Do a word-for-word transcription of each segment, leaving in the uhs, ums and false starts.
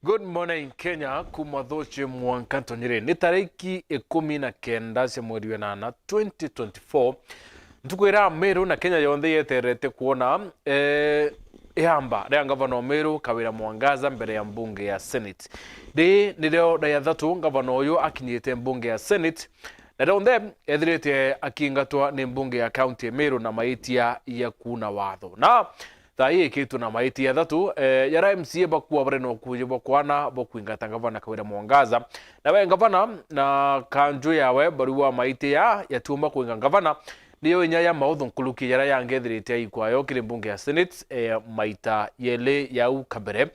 Good morning, Kenya, kuma Thuchi mwanka Ntonyiri. Ni tariki ikumi na kenda cia mweri wa nana, twenty twenty-four. Ntuku iria Meru na Kenya yonthe yeterete kuona, eh, iamba ria ngavana wa Meru, Kawira Mwangaza, mbere ya mbunge ya Senate. Riri nirio ria thatu ngavana uyu akinyite mbunge ya Senate, na rionthe ethirite akingatwa ni mbunge ya kaunti ya Meru na maitia ya kuuna watho. Na thaa ii ikitwe na maitia jathatu, eh, jaria M C A bakua bari na ukuuji bwa kwana bwa kwingata ngavana Kawira Mwangaza. Nawe ngavana na kanju yawe barua maitia jatiumba kwinga ngavana, niyo inya ya mauthu nkuruki jaria yangethirite aikwayo kiri mbunge ya Senate, eh, maita jeli jau kabere.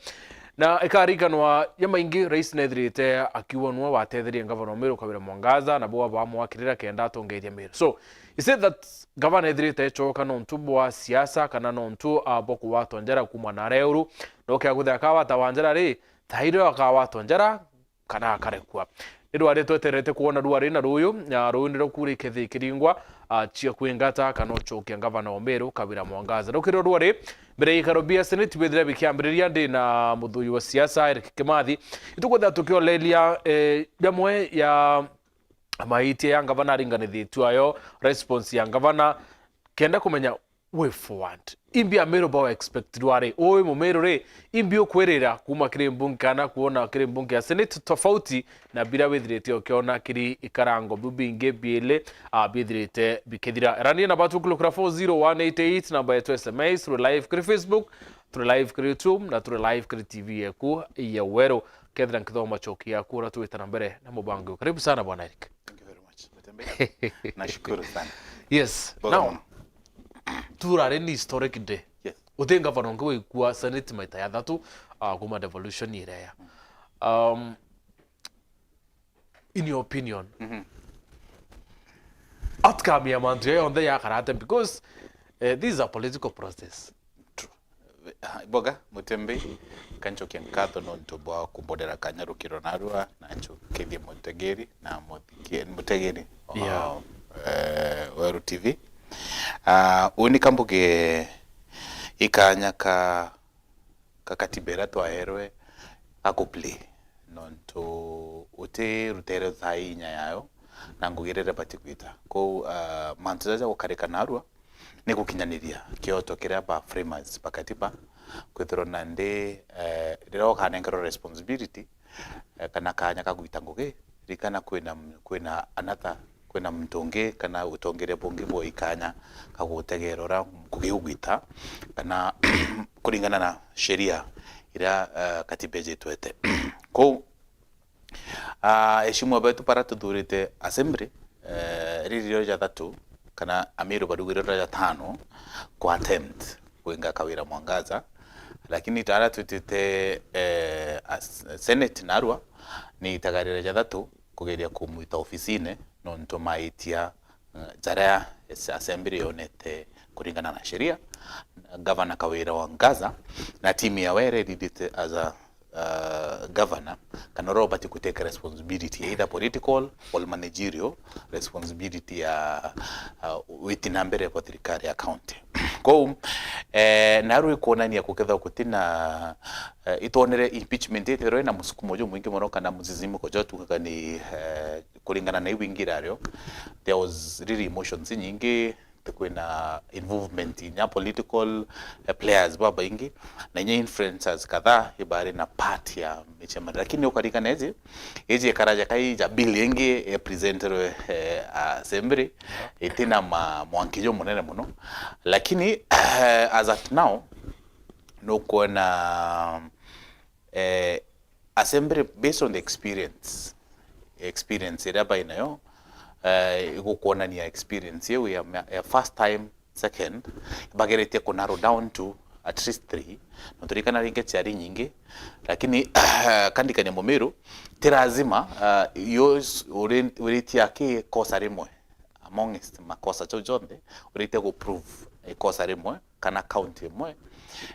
Na ikaririkanwa jamaingi, rais nethirite akiuga nwe watetherie ngavana wa Meru Kawira Mwangaza, na bo bamwakirira kenda atongeria Meru. So, he said that ngavana ethirite ecoka nontu bwa siasa kana nontu, ah, bwa kugwatwa njara kuuma na aria uru. Na ukea kwithira akagwatawa njara ri, thaa irio akagwatwa njara kana akarekua. Ni rwari tweterete kwona rwari na ruyu, na ruyu niro kura ikethi ikiringwa, ah, cia kwingata kana ucokia ngavana wa Meru Kawira Mwangaza. Rukirio rwari mbere ya ikaro bia Senate bithira bikiambiriria, ndi na muthuri wa siasa Eric Kimathi. Itukwithira tukioleria, eh, jamwe ya maitia ya ngavana aringanithitue ayo, response ya ngavana, kenda kumenya way forward. Imbi Ameru bao expect rwari? Ui Mumeru ri, imbi ukwirira kuuma kiri mbunge kana kuona kiri mbunge ya Senate, tofauti na bira withirite ukiona kiri ikarango biu bingi biili, ah, bithirite bikithira? Erania na batu kulukura four zero one eight eight, namba yetu S M S, turi live kiri Facebook, turi live kiri YouTube, na turi live kiri T V yeku ya Weru. Kethira nkithoma macoki yaku uria twita na mbere na mubango. Karibu sana, Bwana Eric. Thank you very much, Mutembe. Nashukuru sana. Yes. Boga Now, muno. Turari ni historic day. Yes. Uti ngavana ungi waikua Senate maita ya thatu, ah, kuma devolution iria ya. Um, in your opinion, Mhm. outcome ya mantu ya yonthe yakara atia? Because, eh, this is a political process. True. Ah, Boga Mutembe, kancokia nkatho nontu bwa kumbonera kanya rukiro narua, na nchukithie mutegeri na muthiki-, mutegeri wa, Yeah. eh, Weru T V. Ah, uni kambuge ikanya ka, ka katiba iria twaerwe ga ku play, nontu uti rutere thaa ii inya yayo, na ngugi iria ibati gwita. Kou, ah, mantu jaja gukarika narua, ni gukinyaniria kioto kiria ba framers ba katiba, kwithirwa nandi, eh, riria ukanengerwa responsibility, eh, kana kanya ka gwita ngugi, ririkana kwina, kwina another, kwina muntu ungi kana utongeria bungi bwa ikanya ka gutegera uria ngugi ugwita, kana kuringana na sheria iria, eh, katiba ijitwete. Kou Ah, eshimwa betu bara tuthurite assembly, eh, riri rio ja thatu, kana Amiru barugire ria ja tano, ku attempt kwinga Kawira Mwangaza, lakini tara twitite, eh, as-, Senate narua, ni itagarire ja thatu kugeria kumwita ofisine, nontu maitia jaria assembly yonete kuringana na sheria, Governor Kawira Wangaza na timu yawe iria irithite as a, uh, governor, kana uria ubati ku take responsibility, either political or managerial responsibility ya, uh, witi na mbere kwa thirikari ya county. Kou, eh, naru ikwonania kukethirwa gutina, eh, itwonere impeachment ithirwe na musukumo jumwingi muno kana musisimuko jwa tugaga ni, eh, kuringana na iu ingi irario, there was really emotions inyingi, ti kwina involvement inya political, eh, players babaingi, na inya influencers kadhaa ibari na part ya micemanio. Lakini ukarikana iji, iji ikaraja kai ja bill ingi ipresenterwe, eh, assembly, itina ma-, mwanki jumunene muno. Lakini, eh, as at now, nukwona, eh, assembly, based on the experience, experience iria bainayo, eh, igukwonania experience iu ya, ya first time, second, bageretie ku narrow down to at least three. Na turirikana ringi ciari nyingi, lakini, kandikania Mumiru, ti lazima, eh, yo s-, uri-, uritie aki kosa rimwe amongst makosa jau jonthe, uritie ku prove ikosa rimwe kana count imwe,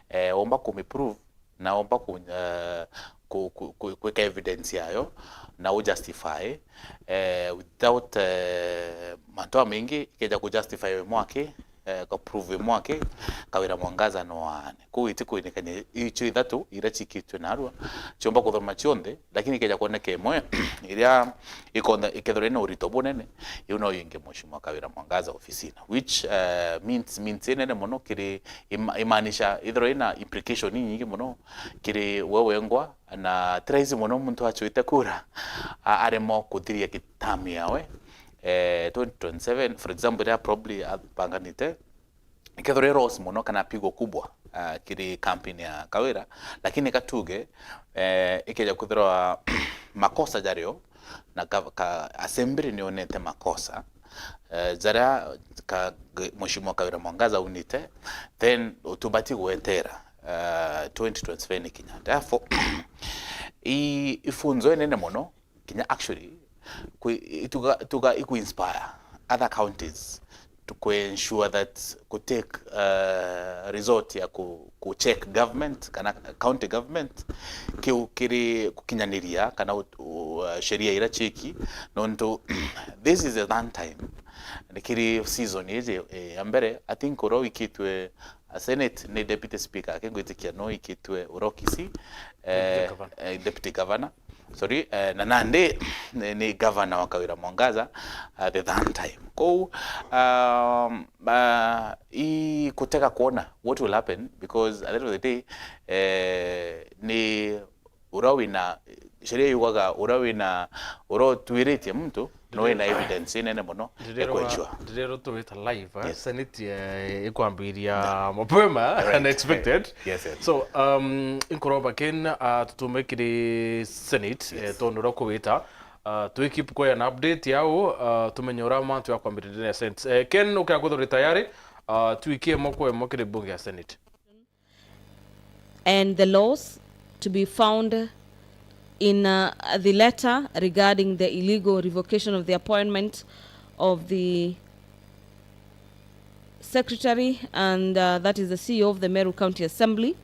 eh, womba kumiprove na womba ku-, eh, ku-, ku-, ku-, kwika evidence yayo na u justify, eh, without, eh, mantu jamaingi, ikeja ku justify we mwaki, eh, ka prove imwe aki, Kawira Mwangaza no aane. Kwou itikwinekania icio ithatu iria ciikitue narua, ciumba kuthoma cionthe, lakini ikeja kwoneka imwe iria ikonda-, ikethirwa ina urito bunene, iu no inge Mheshimiwa Kawira Mwangaza ofisini, which, eh, means, means inene mono kiri, ima-, imaanisha ithirwa ina implication inyingi mono kiri we wengwa, na ti rahisi mono muntu acuite kura a-, aremwa kuthiria gitamu yawe, eh, twenty twenty-seven, for example, iria probably abanganite, ikethirwa i loss mono kana pigo kubwa, ah, kiri campaign ya Kawira, lakini katuge, eh, ikeja kwithirwa makosa jario na ka, ka assembly nionete makosa, eh, jaria ka, Mheshimiwa Kawira Mwangaza aunite, then tubati gwetera, eh, twenty twenty-seven ikinya. Therefore, i, ifunzo inene mono, kinya actually, kwi-, ituga, tuga iku inspire other counties to, ku ensure that ku take, uh, resort ya ku, ku check government kana county government, kiu kiri gukinyaniria kana u, u, uh, sheria iria ciiki, nontu this is the third time kiri season iji, eh, ya mbere. I think uria wikitwe a Senate ni Deputy Speaker, aki ngwitikia no ikitwe uria Kisii, eh, Governor. Eh, Deputy Governor, sorry, eh, na nandi ni, ni Governor wa Kawira Mwangaza, uh, the third time. Kou, um, uh, i kutega kuona what will happen, because at the end of the day, eh, ni uria wina, sheria yugaga uria wina, uria utuiritie muntu no wina evidence inene mono ya ku ensure. Ndirerwa tuwita live, eh? Yes. Senate, eh, ikwambiria mapema, right, unexpected. Yes, yes. So, um, inkuromba Ken, uh, tutume kiri Senate, eh, yes, tondu uria kuwita, uh, twi keep kwaya na update yao, uh, tumenye uria mantu ya kwambiriria Senate. Eh, Ken, ukia kwithirwa uri tayari, uh, twikie moko emo kiri bunge ya Senate. And the laws to be found in, uh, the letter regarding the illegal revocation of the appointment of the secretary, and, uh, that is the C E O of the Meru County Assembly.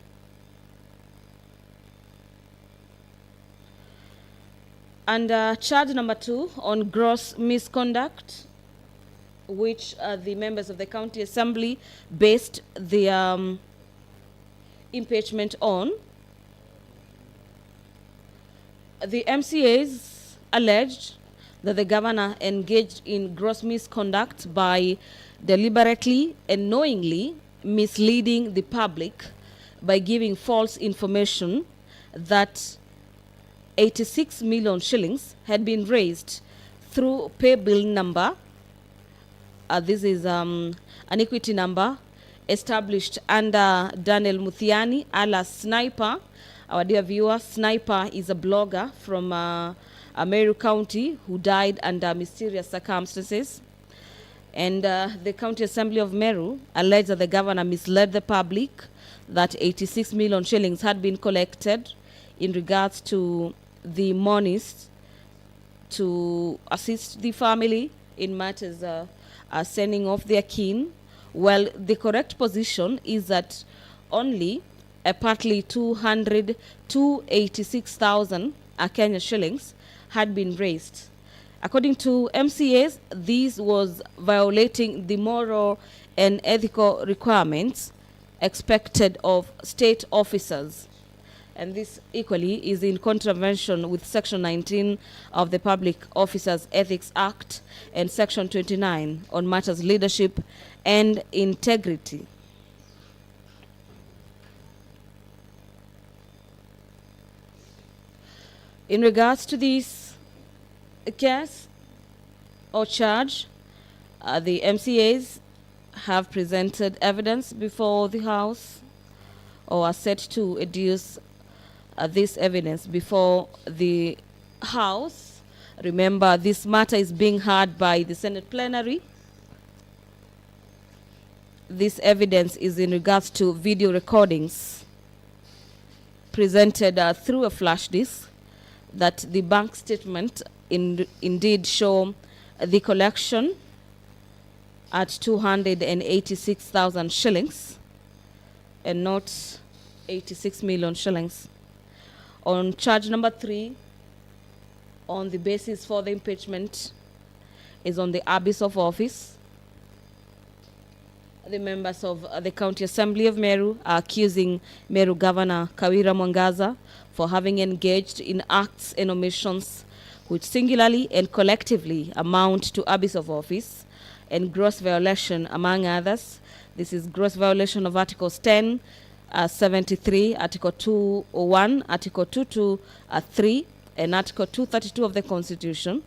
And, uh, charge number two on gross misconduct, which, uh, the members of the County Assembly based the, um, impeachment on. The M C As alleged that the governor engaged in gross misconduct by deliberately and knowingly misleading the public by giving false information that eighty-six million shillings had been raised through pay bill number, uh, this is, um, an equity number established under Daniel Muthiani, alias Sniper. Our dear viewer, Sniper is a blogger from, uh, uh, Meru County who died under mysterious circumstances. And, uh, the County Assembly of Meru alleged that the governor misled the public that eighty-six million shillings had been collected in regards to the monies to assist the family in matters, uh, uh, sending off their kin. Well, the correct position is that only a partly two hundred, two eighty-six thousand, uh, Kenya shillings had been raised. According to M C As, this was violating the moral and ethical requirements expected of state officers. And this equally is in contravention with Section nineteen of the Public Officers Ethics Act and Section twenty-nine on matters leadership and integrity. In regards to this case or charge, uh, the M C As have presented evidence before the House or are set to adduce, uh, this evidence before the House. Remember, this matter is being heard by the Senate plenary. This evidence is in regards to video recordings presented, uh, through a flash disk that the bank statement in, indeed show the collection at two hundred and eighty-six thousand shillings and not eighty-six million shillings. On charge number three, on the basis for the impeachment, is on the abuse of office. The members of, uh, the County Assembly of Meru are accusing Meru Governor Kawira Mwangaza for having engaged in acts and omissions which singularly and collectively amount to abuse of office and gross violation, among others. This is gross violation of Articles ten, uh, seventy-three, Article two oh one, Article two two three, and Article two thirty-two of the Constitution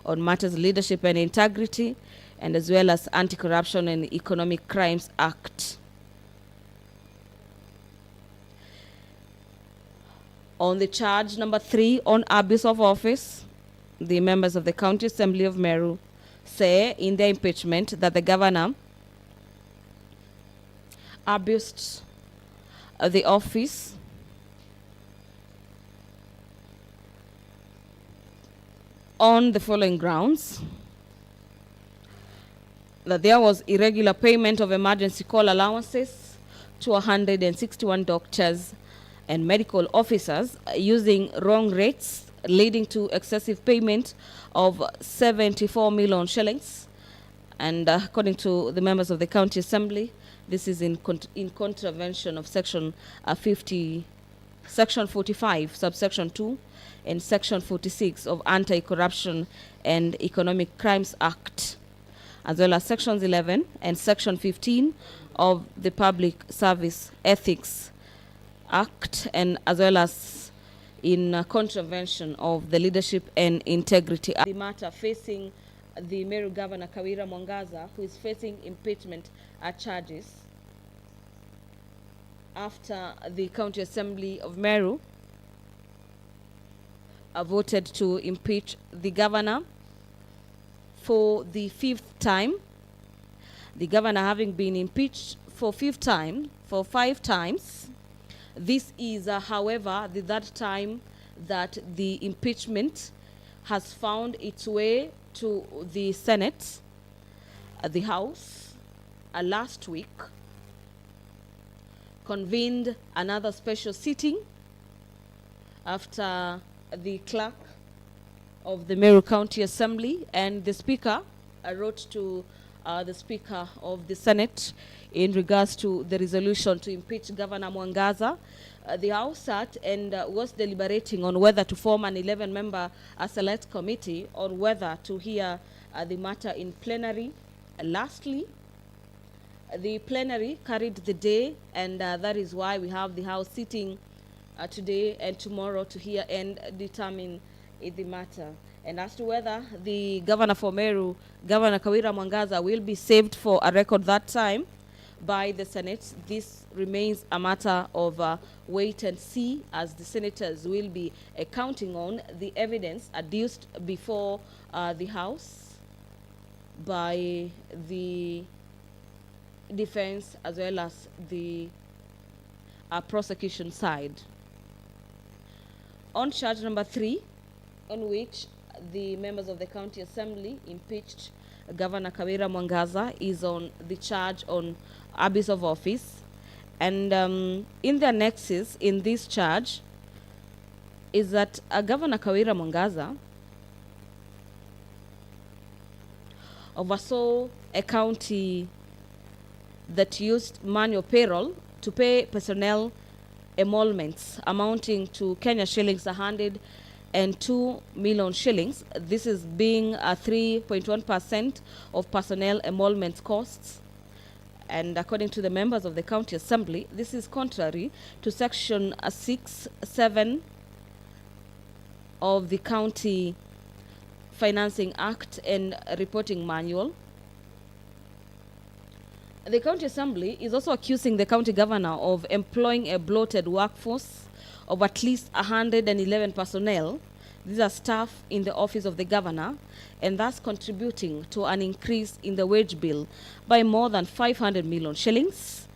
on matters leadership and integrity, and as well as Anti-Corruption and Economic Crimes Act. On the charge number three on abuse of office, the members of the County Assembly of Meru say in their impeachment that the governor abused, uh, the office on the following grounds: that there was irregular payment of emergency call allowances to one hundred and sixty-one doctors and medical officers, uh, using wrong rates, leading to excessive payment of seventy-four million shillings. And, uh, according to the members of the County Assembly, this is in con-, in contravention of section, uh, fifty, section forty-five, subsection two, and section forty-six of Anti-Corruption and Economic Crimes Act, as well as sections eleven and section fifteen of the Public Service Ethics Act, and as well as in, uh, contravention of the Leadership and Integrity Act. The matter facing the Meru Governor Kawira Mwangaza, who is facing impeachment, uh, charges after the County Assembly of Meru, uh, voted to impeach the governor for the fifth time. The governor having been impeached for fifth time, for five times. This is, uh, however, the third time that the impeachment has found its way to the Senate. Uh, the House, uh, last week convened another special sitting after the clerk of the Meru County Assembly and the Speaker, uh, wrote to, uh, the Speaker of the Senate in regards to the resolution to impeach Governor Mwangaza. Uh, the House sat and, uh, was deliberating on whether to form an eleven-member, uh, select committee or whether to hear, uh, the matter in plenary. Lastly, the plenary carried the day, and, uh, that is why we have the House sitting, uh, today and tomorrow to hear and determine, uh, the matter. And as to whether the governor for Meru, Governor Kawira Mwangaza, will be saved for a record that time by the Senate, this remains a matter of, uh, wait and see, as the senators will be, uh, counting on the evidence adduced before, uh, the House by the defense as well as the, uh, prosecution side. On charge number three, on which the members of the County Assembly impeached Governor Kawira Mwangaza, is on the charge on abuse of office. And, um, in the annexes in this charge is that, uh, Governor Kawira Mwangaza oversaw a county that used manual payroll to pay personnel emoluments amounting to Kenya shillings a hundred and two million shillings, this is being a three point one percent of personnel emoluments costs. And according to the members of the County Assembly, this is contrary to section, uh, six seven of the County Financing Act and Reporting Manual. The County Assembly is also accusing the county governor of employing a bloated workforce of at least a hundred and eleven personnel. These are staff in the office of the governor, and thus contributing to an increase in the wage bill by more than five hundred million shillings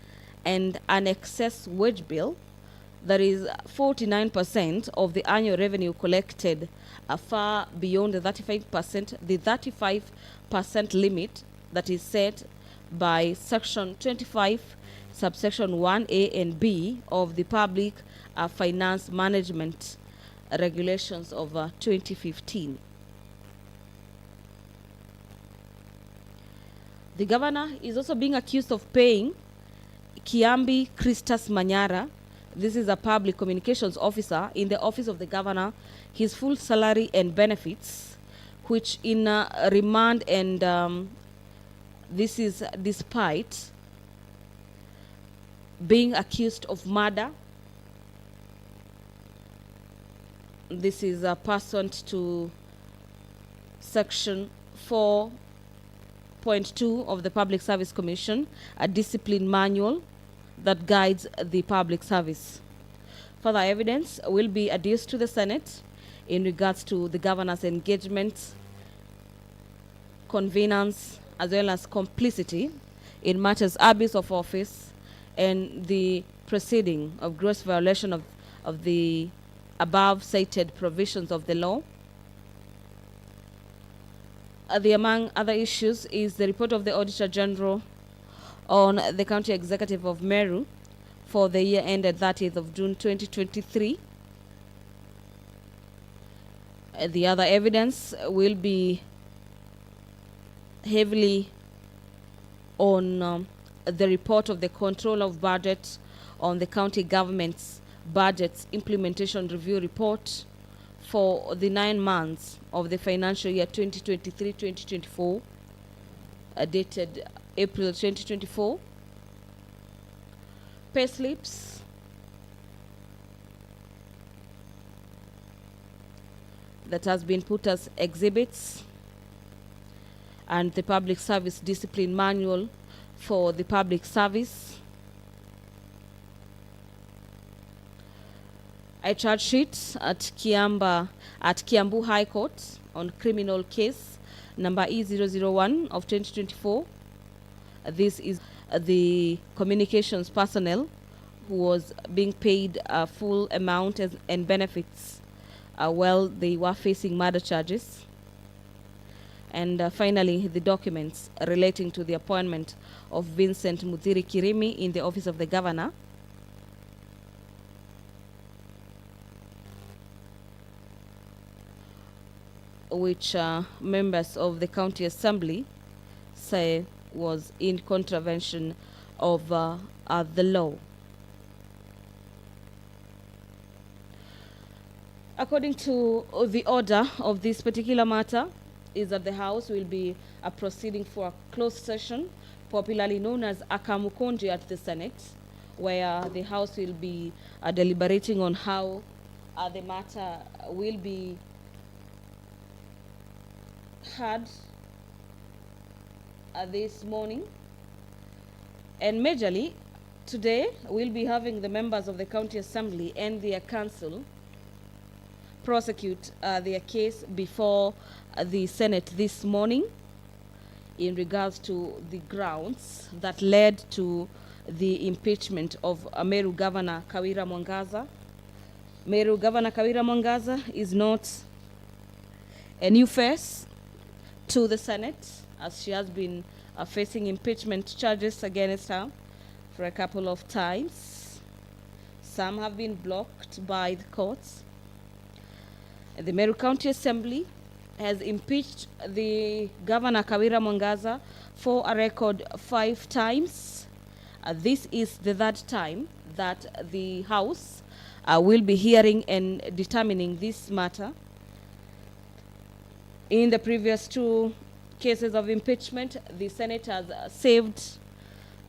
and an excess wage bill that is forty-nine percent of the annual revenue collected, uh, far beyond the thirty-five percent, the thirty-five percent limit that is set by section twenty-five, subsection one A and B of the Public, uh, Finance Management Regulations of, uh, twenty fifteen. The governor is also being accused of paying Kiambi Christus Manyara, this is a public communications officer in the office of the governor, his full salary and benefits, which in, uh, remand, and, um, this is despite being accused of murder. This is, uh, pursuant to section four point two of the Public Service Commission, a discipline manual that guides the public service. Further evidence will be adduced to the Senate in regards to the governor's engagement, connivance, as well as complicity in matters abuse of office and the proceeding of gross violation of, of the above cited provisions of the law. Uh, the, among other issues, is the report of the Auditor General on the County Executive of Meru for the year ended thirtieth of June twenty twenty-three. Uh, the other evidence will be heavily on, um, the report of the Controller of Budget on the county government's budget's implementation review report for the nine months of the financial year twenty twenty-three twenty twenty-four, uh, dated April twenty twenty-four. Payslips that has been put as exhibits, and the Public Service Discipline Manual for the public service. A charge sheet at Kiamba, at Kiambu High Court on criminal case number E zero zero one of twenty twenty-four. This is the communications personnel who was being paid a full amount as, and benefits, uh, while they were facing murder charges. And, uh, finally, the documents relating to the appointment of Vincent Muthiri Kirimi in the office of the governor, which, uh, members of the County Assembly say was in contravention of, uh, uh, the law. According to the order of this particular matter, is that the House will be, uh, proceeding for a closed session, popularly known as a Kamukunji at the Senate, where the House will be, uh, deliberating on how, uh, the matter will be heard, uh, this morning. And majorly, today we'll be having the members of the County Assembly and their council prosecute, uh, their case before, uh, the Senate this morning in regards to the grounds that led to the impeachment of, uh, Meru Governor Kawira Mwangaza. Meru Governor Kawira Mwangaza is not a new face to the Senate, as she has been, uh, facing impeachment charges against her for a couple of times. Some have been blocked by the courts. The Meru County Assembly has impeached the Governor Kawira Mwangaza for a record five times. Uh, this is the third time that the House, uh, will be hearing and determining this matter. In the previous two cases of impeachment, the Senate has, uh, saved,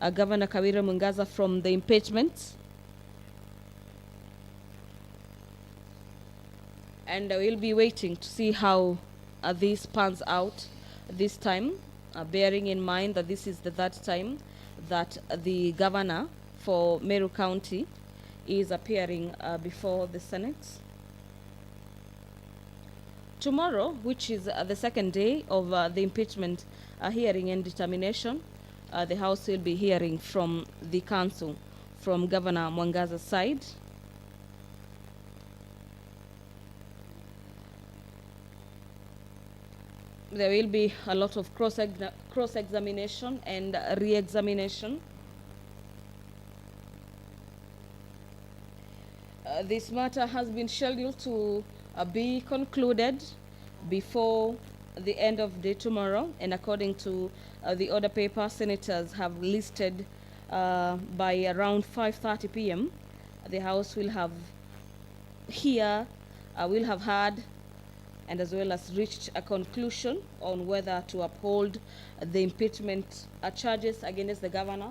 uh, Governor Kawira Mwangaza from the impeachment. And we'll be waiting to see how, uh, this pans out this time, uh, bearing in mind that this is the third time that the governor for Meru County is appearing, uh, before the Senate. Tomorrow, which is, uh, the second day of, uh, the impeachment, uh, hearing and determination, uh, the House will be hearing from the council, from Governor Mwangaza's side. There will be a lot of cross cross-examination and re-examination. Uh, this matter has been scheduled to, uh, be concluded before the end of day tomorrow, and according to, uh, the order paper, senators have listed, uh, by around five thirty p m, the House will have here, uh, will have heard and as well as reached a conclusion on whether to uphold the impeachment, uh, charges against the governor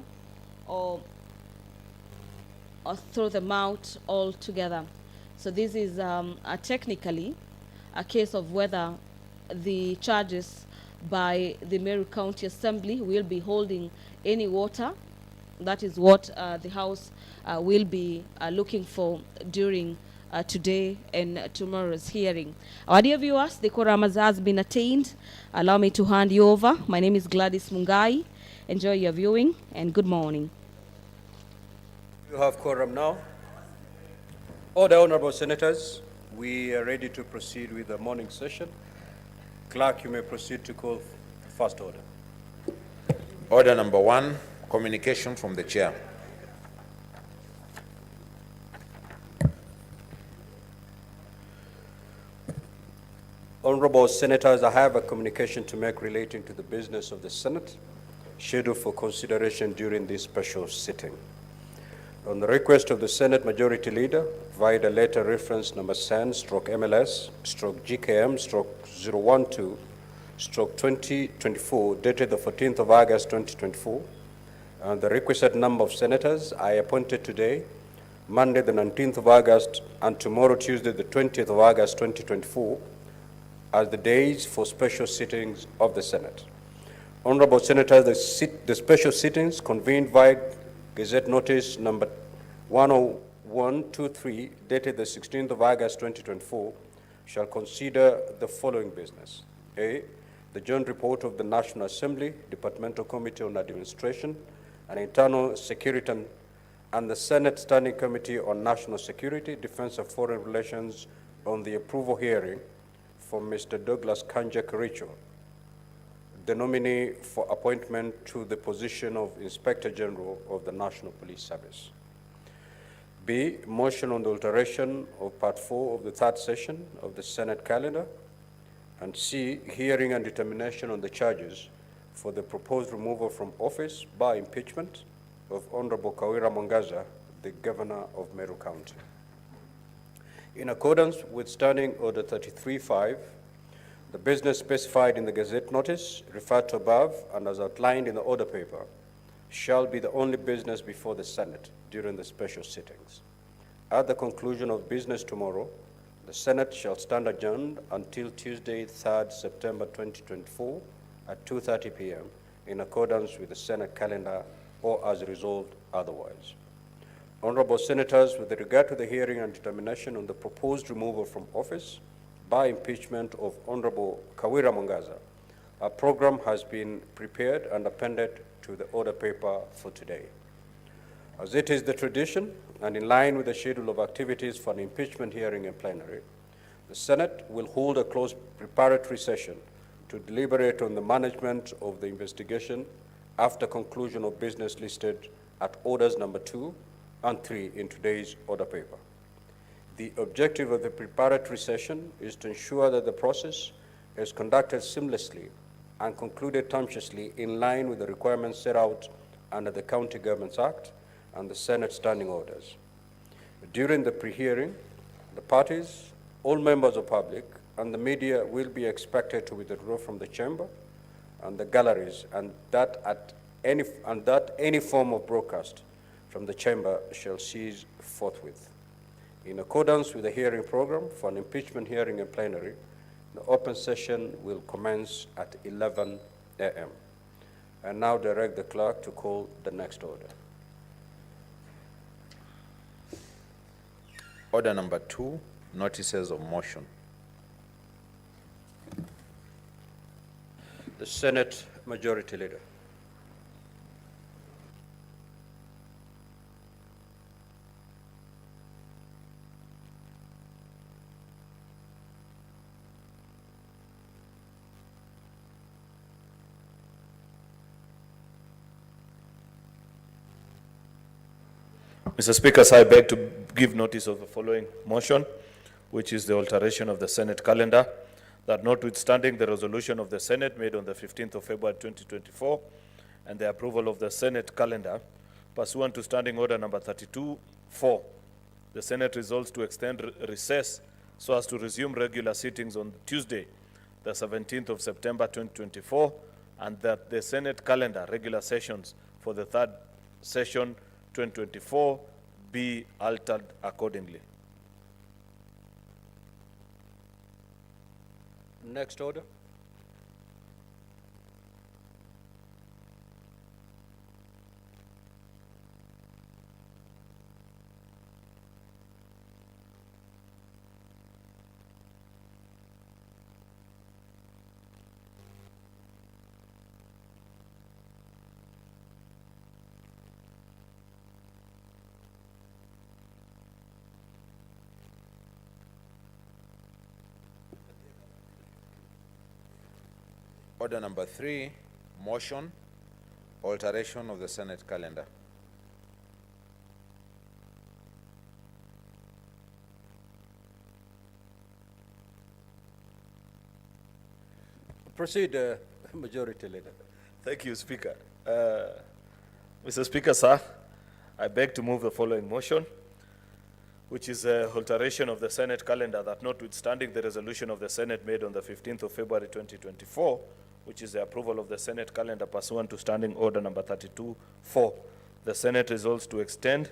or, or throw them out altogether. So this is, um, a technically a case of whether the charges by the Meru County Assembly will be holding any water. That is what, uh, the House, uh, will be, uh, looking for during, uh, today and tomorrow's hearing. Our dear viewers, the quorum has been attained. Allow me to hand you over. My name is Gladys Mungai. Enjoy your viewing and good morning. You have quorum now. Order, honorable senators. We are ready to proceed with the morning session. Clerk, you may proceed to call first order. Order number one, communication from the chair. Honorable senators, I have a communication to make relating to the business of the Senate, scheduled for consideration during this special sitting. On the request of the Senate Majority Leader, provide a letter reference number S A N stroke M L S stroke G K M stroke zero one two stroke twenty twenty-four, dated the fourteenth of August twenty twenty-four, and the requisite number of senators I appointed today, Monday the nineteenth of August, and tomorrow, Tuesday the twentieth of August twenty twenty-four, as the days for special sittings of the Senate. Honorable Senators, the sit-, the special sittings convened via Gazette Notice number one oh one two three, dated the sixteenth of August twenty twenty-four, shall consider the following business. A, the joint report of the National Assembly Departmental Committee on Administration and Internal Security and, and the Senate Standing Committee on National Security, Defense and Foreign Relations on the approval hearing for Mister Douglas Kanja Kericho, the nominee for appointment to the position of Inspector General of the National Police Service. B, motion on the alteration of part four of the third session of the Senate calendar. And C, hearing and determination on the charges for the proposed removal from office by impeachment of Honorable Kawira Mwangaza, the Governor of Meru County. In accordance with Standing Order thirty-three five, the business specified in the Gazette Notice referred to above and as outlined in the order paper shall be the only business before the Senate during the special sittings. At the conclusion of business tomorrow, the Senate shall stand adjourned until Tuesday, third September twenty twenty-four, at two thirty p m, in accordance with the Senate calendar or as resolved otherwise. Honorable Senators, with regard to the hearing and determination on the proposed removal from office by impeachment of Honorable Kawira Mwangaza, a program has been prepared and appended to the order paper for today. As it is the tradition, and in line with the schedule of activities for an impeachment hearing in plenary, the Senate will hold a close preparatory session to deliberate on the management of the investigation after conclusion of business listed at orders number two and three in today's order paper. The objective of the preparatory session is to ensure that the process is conducted seamlessly and concluded sumptuously in line with the requirements set out under the County Governments Act and the Senate Standing Orders. During the pre-hearing, the parties, all members of public, and the media will be expected to withdraw from the chamber and the galleries, and that at any, and that any form of broadcast from the chamber shall cease forthwith. In accordance with the hearing program for an impeachment hearing in plenary, the open session will commence at eleven a m. I now direct the clerk to call the next order. Order number two, notices of motion. The Senate Majority Leader. Mister Speaker, sir, I beg to give notice of the following motion, which is the alteration of the Senate calendar. that notwithstanding the resolution of the Senate made on the fifteenth of February twenty twenty-four and the approval of the Senate calendar, pursuant to Standing Order number thirty-two four, the Senate resolves to extend re-, recess so as to resume regular sittings on Tuesday, the seventeenth of September twenty twenty-four, and that the Senate calendar regular sessions for the third session twenty twenty-four be altered accordingly. Next order. Order number three, motion, alteration of the Senate calendar. Proceed, uh, Majority Leader. Thank you, Speaker. Uh, Mister Speaker, sir, I beg to move the following motion, which is a alteration of the Senate calendar, that notwithstanding the resolution of the Senate made on the fifteenth of February twenty twenty-four, which is the approval of the Senate calendar pursuant to Standing Order number thirty-two four, the Senate resolves to extend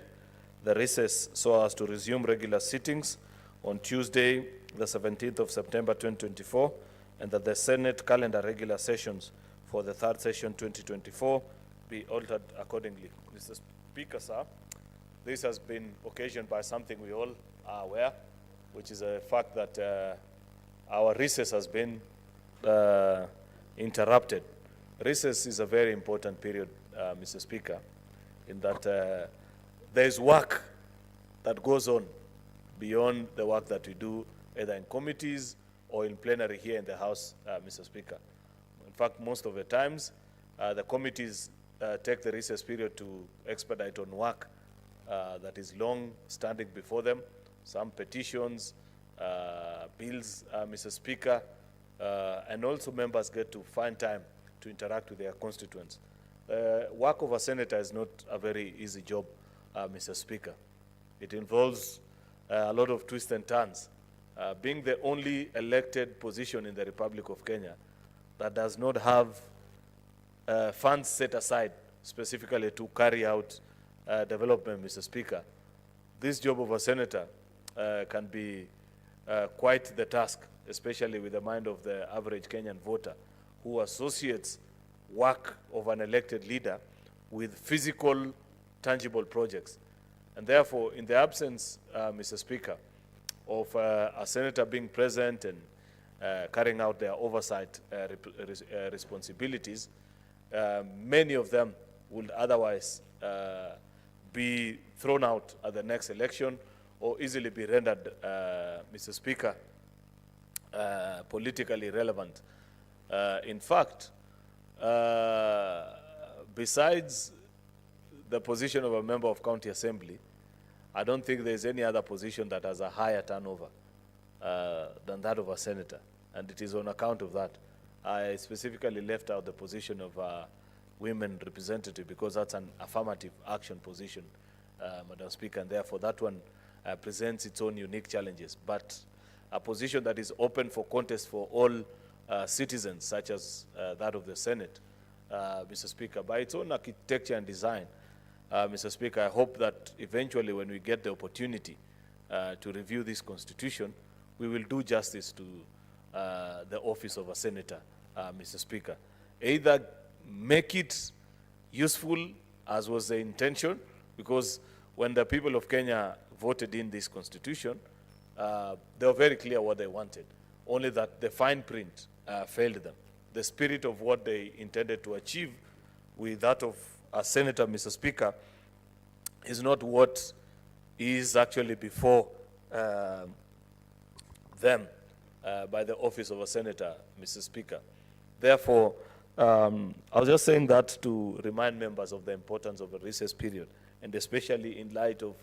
the recess so as to resume regular sittings on Tuesday, the seventeenth of September twenty twenty-four, and that the Senate calendar regular sessions for the third session twenty twenty-four be altered accordingly. Mister Speaker, sir, this has been occasioned by something we all are aware, which is the fact that, uh, our recess has been, uh, interrupted. Recess is a very important period, uh, Mister Speaker, in that, uh, there is work that goes on beyond the work that we do either in committees or in plenary here in the House, uh, Mister Speaker. In fact, most of the times, uh, the committees, uh, take the recess period to expedite on work, uh, that is long standing before them, some petitions, uh, bills, uh, Mister Speaker, uh, and also members get to find time to interact with their constituents. Uh, work of a senator is not a very easy job, uh, Mister Speaker. It involves, uh, a lot of twists and turns. Uh, being the only elected position in the Republic of Kenya that does not have, uh, funds set aside specifically to carry out, uh, development, Mister Speaker, this job of a senator, uh, can be, uh, quite the task, especially with the mind of the average Kenyan voter who associates work of an elected leader with physical, tangible projects. And therefore, in the absence, uh, Mister Speaker, of, uh, a senator being present and, uh, carrying out their oversight, uh, rep-, res-, uh, responsibilities, uh, many of them would otherwise, uh, be thrown out at the next election or easily be rendered, uh, Mister Speaker, uh, politically relevant. Uh, in fact, uh, besides the position of a member of County Assembly, I don't think there is any other position that has a higher turnover, uh, than that of a senator, and it is on account of that. I specifically left out the position of a women representative because that's an affirmative action position, uh, Madam Speaker, and therefore that one, uh, presents its own unique challenges. But a position that is open for contest for all, uh, citizens, such as, uh, that of the Senate, uh, Mister Speaker, by its own architecture and design, uh, Mister Speaker, I hope that eventually when we get the opportunity, uh, to review this constitution, we will do justice to, uh, the office of a senator, uh, Mister Speaker. Either make it useful as was the intention, because when the people of Kenya voted in this constitution, uh, they were very clear what they wanted, only that the fine print, uh, failed them. The spirit of what they intended to achieve with that of a senator, Mister Speaker, is not what is actually before, uh, them, uh, by the office of a senator, Mister Speaker. Therefore, um, I was just saying that to remind members of the importance of a recess period, and especially in light of,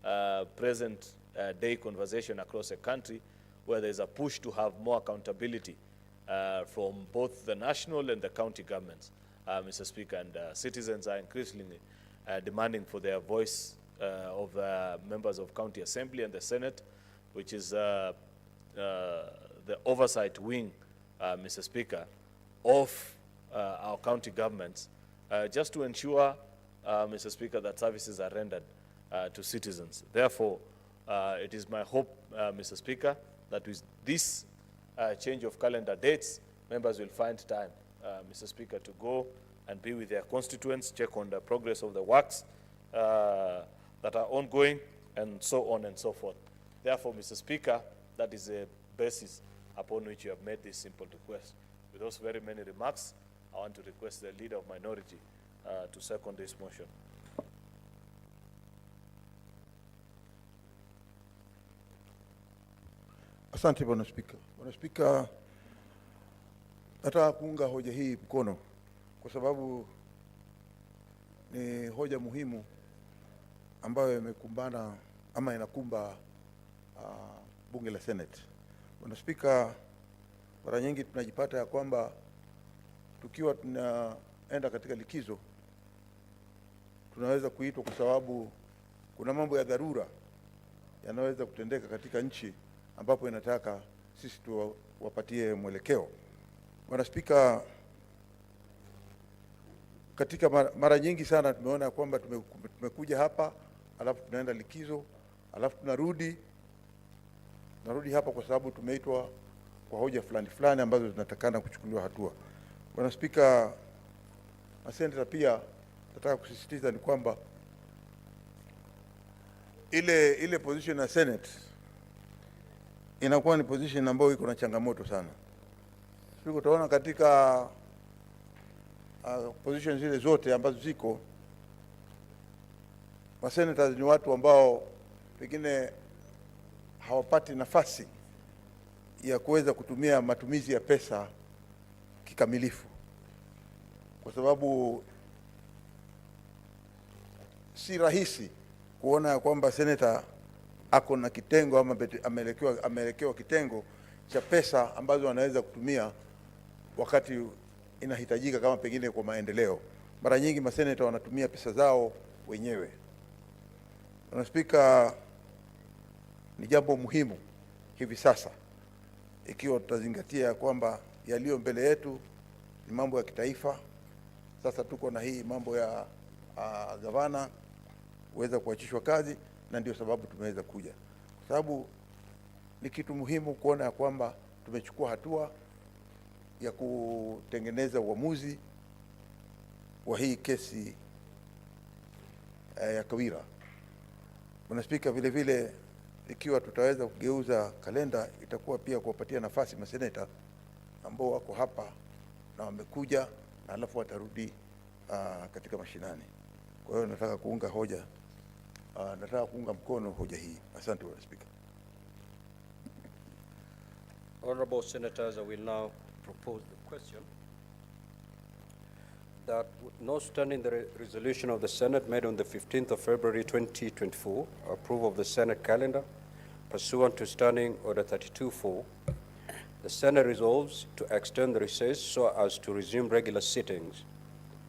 uh, present, uh, day conversation across the country where there's a push to have more accountability, uh, from both the national and the county governments, uh, Mister Speaker, and, uh, citizens are increasingly, uh, demanding for their voice, uh, of, uh, members of County Assembly and the Senate, which is, uh, uh, the oversight wing, uh, Mister Speaker, of, uh, our county governments, uh, just to ensure, uh, Mister Speaker, that services are rendered, uh, to citizens. Therefore, uh, it is my hope, uh, Mister Speaker, that with this, uh, change of calendar dates, members will find time, uh, Mister Speaker, to go and be with their constituents, check on the progress of the works, uh, that are ongoing, and so on and so forth. Therefore, Mister Speaker, that is a basis upon which you have made this simple request. With those very many remarks, I want to request the leader of minority, uh, to second this motion. Asante, Bwana Spika. Bwana Spika, nataka kuunga hoja hii mkono kwa sababu ni hoja muhimu ambayo imekumbana ama inakumba, ah, bunge la Senate. Bwana Spika, mara nyingi tunajipata ya kwamba tukiwa tunaenda katika likizo, tunaweza kuitwa kwa sababu kuna mambo ya dharura yanaweza kutendeka katika nchi ambapo inataka sisi tuwapatie mwelekeo. Bwana Spika, katika mara, mara nyingi sana tumeona kwamba tume-, tumekuja hapa, alafu tunaenda likizo, alafu tunarudi, narudi hapa kwa sababu tumeitwa kwa hoja fulani fulani ambazo zinatakana kuchukuliwa hatua. Bwana Spika, maseneta pia nataka kusisitiza ni kwamba ile, ile position ya Senate inakuwa ni position ambayo iko na changamoto sana. Sijui utaona katika, ah, position zile zote ambazo ziko, masenators ni watu ambao pengine hawapati nafasi ya kuweza kutumia matumizi ya pesa kikamilifu, kwa sababu si rahisi kuona ya kwamba seneta ako na kitengo ama beti-, ameelekewa, ameelekewa kitengo cha pesa ambazo anaweza kutumia wakati inahitajika, kama pengine kwa maendeleo. Mara nyingi maseneta wanatumia pesa zao wenyewe. Bwana Spika, ni jambo muhimu hivi sasa, ikiwa tutazingatia ya kwamba yaliyo mbele yetu ni mambo ya kitaifa. Sasa tuko na hii mambo ya, ah, gavana kuweza kuachishwa kazi, na ndio sababu tumeweza kuja, kwa sababu ni kitu muhimu kuona ya kwamba tumechukua hatua ya kutengeneza uamuzi wa hii kesi, eh, ya Kawira. Bwana Spika, vile vile, ikiwa tutaweza kugeuza kalenda, itakuwa pia kuwapatia nafasi maseneta ambao wako hapa na wamekuja, na alafu watarudi, ah, katika mashinani. Kwa hiyo nataka kuunga hoja, ah, nataka kuunga mkono hoja hii. Asante, Bwana Spika. Honorable Senators, I will now propose the question that, notwithstanding the re-, resolution of the Senate made on the fifteenth of February twenty twenty-four, approval of the Senate calendar pursuant to Standing Order thirty-two four, the Senate resolves to extend the recess so as to resume regular sittings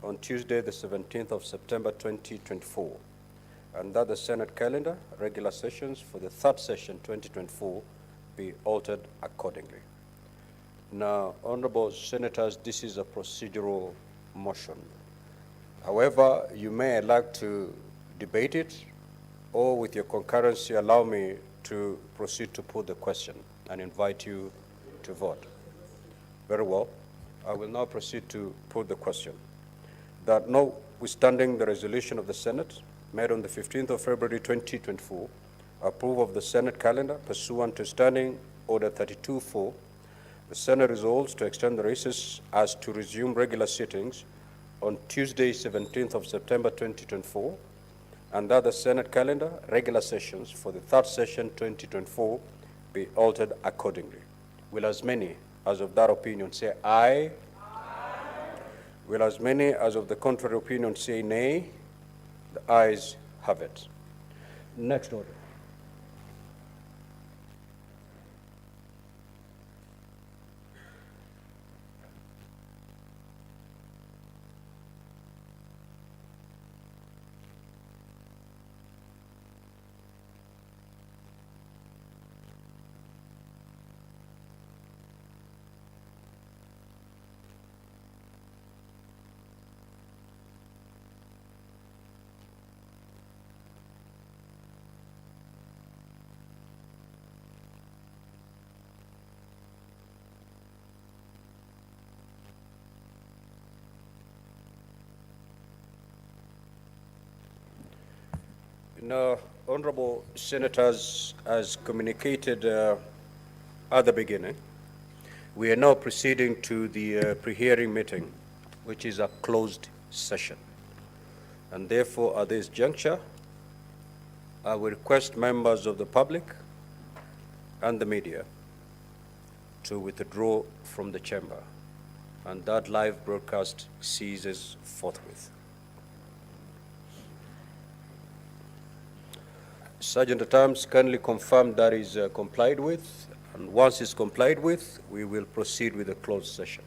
on Tuesday, the seventeenth of September twenty twenty-four, and that the Senate calendar regular sessions for the third session twenty twenty-four be altered accordingly. Now, Honorable Senators, this is a procedural motion. However, you may elect to debate it, or with your concurrency, allow me to proceed to put the question and invite you to vote. Very well. I will now proceed to put the question that, notwithstanding the resolution of the Senate made on the fifteenth of February twenty twenty-four, approval of the Senate calendar pursuant to Standing Order thirty-two four, the Senate resolves to extend the recess as to resume regular sittings on Tuesday, seventeenth of September twenty twenty-four, and that the Senate calendar regular sessions for the third session twenty twenty-four be altered accordingly. Will as many as of that opinion say aye? Will as many as of the contrary opinion say nay? The ayes have it. Next order. Now, Honorable Senators, as communicated, uh, at the beginning, we are now proceeding to the, uh, pre-hearing meeting, which is a closed session. And therefore, at this juncture, I will request members of the public and the media to withdraw from the chamber, and that live broadcast ceases forthwith. Sergeant at Arms kindly confirm that is, uh, complied with, and once it's complied with, we will proceed with the closed session.